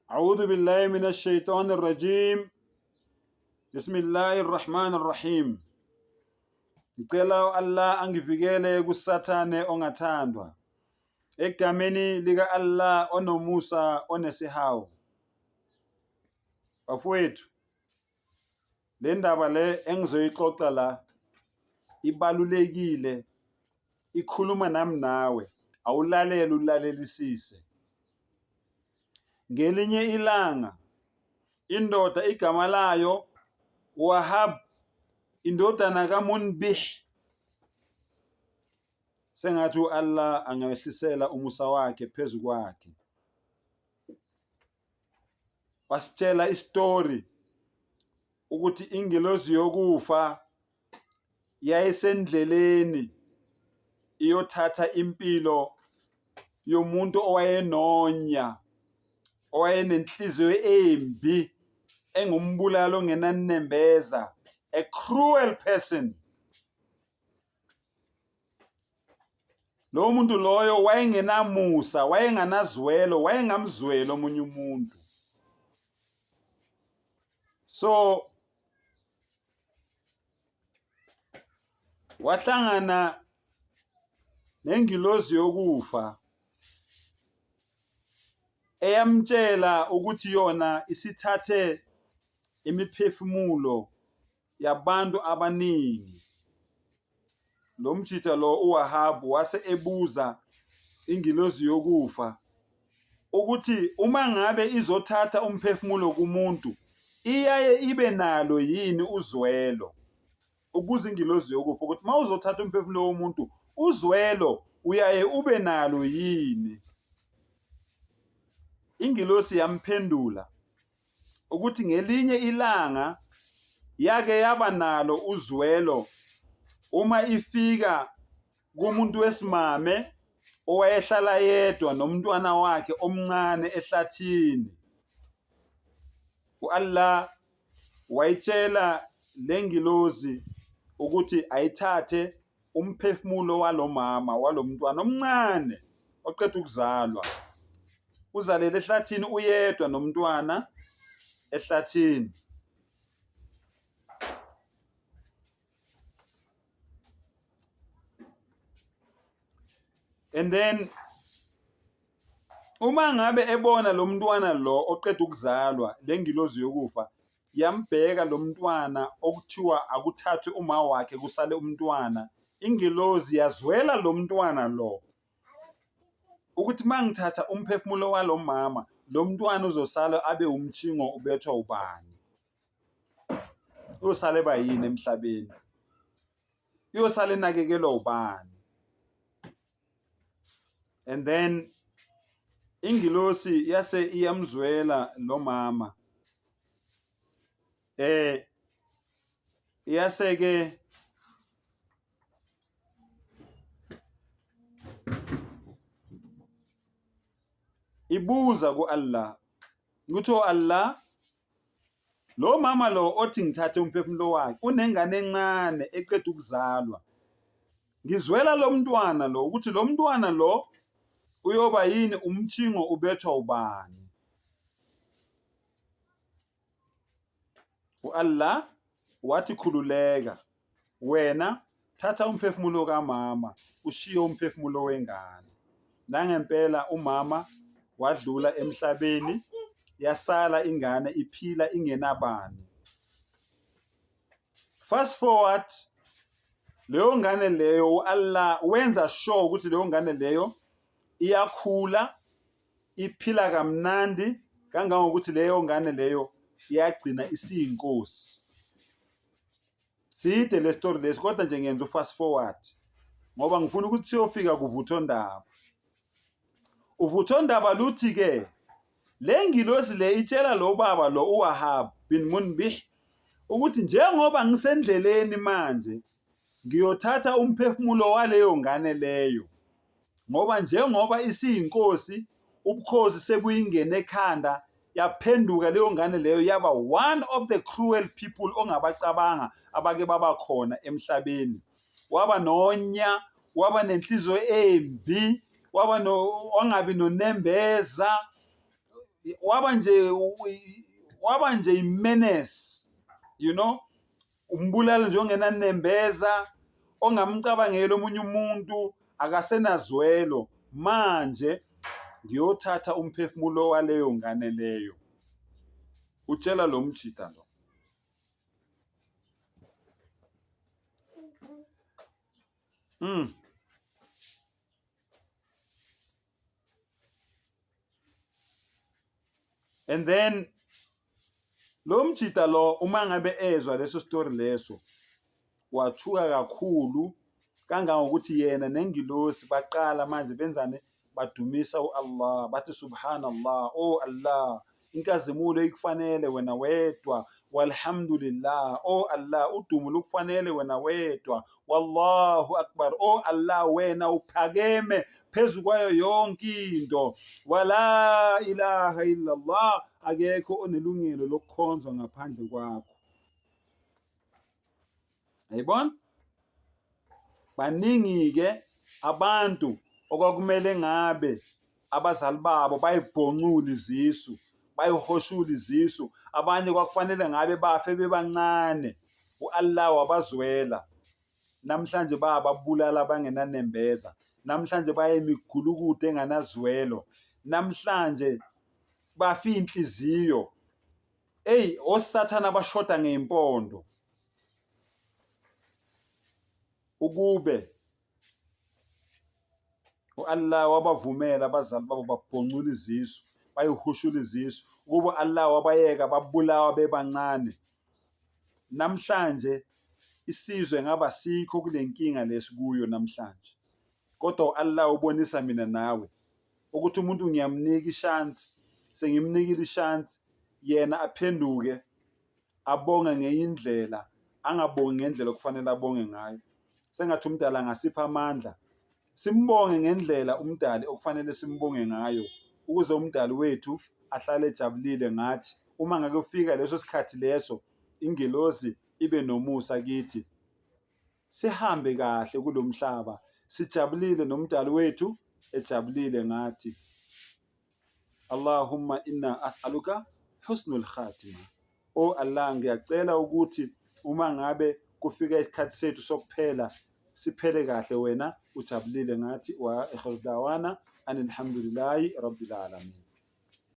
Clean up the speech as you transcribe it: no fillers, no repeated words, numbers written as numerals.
A'udhu billahi minash shaitani rajim. Bismillahir Rahmanir Rahim. Ngicela uAllah angivikele kuSathane ongathandwa. Egameni lika Allah onomusa onesihawu. Bafowethu, le ndaba le engizoyixoxa la ibalulekile, ikhuluma nami nawe. Awulalele ulalelisise. Ngelinye ilanga indoda igama layo Wahab indodana kaMunbih, sengathi u-Allah angawehlisela umusa wakhe phezu kwakhe, wasitshela isitori ukuthi ingelosi yokufa yayisendleleni iyothatha impilo yomuntu owayenonya, owayenenhliziyo embi, engumbulali ongenanembeza, a cruel person. Lowo muntu loyo wayengenamusa, wayenganazwelo, wayengamzweli omunye umuntu. So wahlangana nengilozi yokufa eyamtshela ukuthi yona isithathe imiphefumulo yabantu abaningi. Lo mjita lo uWahabu wase ebuza ingilozi yokufa ukuthi uma ngabe izothatha umphefumulo kumuntu iyaye ibe nalo yini uzwelo. Ukubuza ingilozi yokufa ukuthi uma uzothatha umphefumulo womuntu uzwelo uyaye ube nalo yini. Ingilosi yamphendula ukuthi ngelinye ilanga yake yaba nalo uzwelo uma ifika kumuntu wesimame owayehlala yedwa nomntwana wakhe omncane ehlathini. U-Allah wayitshela le ngilozi ukuthi ayithathe umphefumulo walomama walomntwana omncane oqeda ukuzalwa, uzalele ehlathini uyedwa nomntwana ehlathini. And then uma ngabe ebona lo mntwana lo oqeda ukuzalwa, le ngilozi yokufa yambheka lo mntwana okuthiwa akuthathwe uma wakhe kusale umntwana. Ingilozi yazwela lo mntwana lo ukuthi uma ngithatha umphefumulo walo mama, lo mntwana uzosala abe umtshingo ubethwa ubani? Uyosala eba yini emhlabeni? Uyosala enakekelwa ubani? And then ingilosi yase iyamzwela lo mama, yase ke ibuza ku-Allah ukuthi, o Allah, lo mama lo othi ngithathe umphefumulo wakhe unengane encane eqeda ukuzalwa. Ngizwela lo mntwana lo ukuthi lo mntwana lo uyoba yini, umtshingo ubethwa ubani? U-Allah wathi, khululeka wena, thatha umphefumulo kamama ushiye umphefumulo wengane. Nangempela umama wadlula emhlabeni, yasala ingane iphila ingenabani. Fast forward, leyo ngane leyo u-Allah wenza sure ukuthi leyo ngane leyo iyakhula, iphila kamnandi kangangokuthi leyo ngane leyo iyagcina isiyinkosi. Side le story lesi, kodwa nje ngenza u-fast forward ngoba ngifuna ukuthi siyofika kuvuthondaba. Uvuthondaba luthi-ke le ngilosi le itshela lo baba lo uWahab bin Munbih ukuthi njengoba ngisendleleni manje ngiyothatha umphefumulo waleyo ngane leyo, ngoba njengoba isiyinkosi ubukhosi sebuyingene ekhanda, yaphenduka leyo ngane leyo yaba one of the cruel people ongabacabanga abake baba khona emhlabeni. Waba nonya, waba nenhliziyo embi, waba no wangabi nonembeza. waba nje waba nje imenace, you know, umbulali nje ongenanembeza, ongamcabangeli omunye umuntu, akasenazwelo. Manje ngiyothatha umphefumulo waleyo ngane leyo. Utshela lo mjita lo. And then lo mjita lo uma ngabe ezwa leso story leso wathuka kakhulu kangangokuthi yena nengilosi baqala manje benzane, badumisa u-Allah, bathi subhanallah, oh Allah, inkazimulo ikufanele wena wedwa, walhamdulillah, oh Allah, udumo lukufanele wena wedwa, wallahu akbar, oh Allah, wena uphakeme phezu kwayo yonke into, wala ilaha illallah, akekho onelungelo lokukhonzwa ngaphandle kwakho. Yayibona? Baningi-ke abantu okwakumele ngabe abazali babo bayibhoncula izisu, bayihoshula izisu. Abanye kwakufanele ngabe bafe bebancane. U-Allah wabazwela. Namhlanje bayababulala abangenanembeza. Namhlanje bayimigulukudu enganazwelo. Namhlanje bafa iy'nhliziyo. Eyi, osathane abashoda ngey'mpondo. Ukube u-Allah wabavumela abazali babo babhoncula izisu, bayihushula izisu, ukube u-Allah wabayeka babulawa bebancane, namhlanje isizwe ngaba sikho kule nkinga lesikuyo namhlanje. Kodwa u-Allah ubonisa mina nawe ukuthi umuntu ngiyamnika ishansi, sengimnikile ishansi, yena aphenduke abonge ngenye indlela, angabongi ngendlela okufanele abonge ngayo. Sengathi uMdali angasipha amandla simbonge ngendlela uMdali okufanele simbonge ngayo, ukuze uMdali wethu ahlale ejabulile ngathi. Uma ngake kufika leso sikhathi leso, ingelosi ibe nomusa kithi, sihambe kahle kulo mhlaba sijabulile noMdali wethu ejabulile ngathi. Allahumma inna as'aluka husnul khatima. O Allah, ngiyacela ukuthi uma ngabe kufika isikhathi sethu sokuphela siphele kahle wena ujabulile ngathi. Wa akhiru dawana anilhamdulillahi rabbil alamin.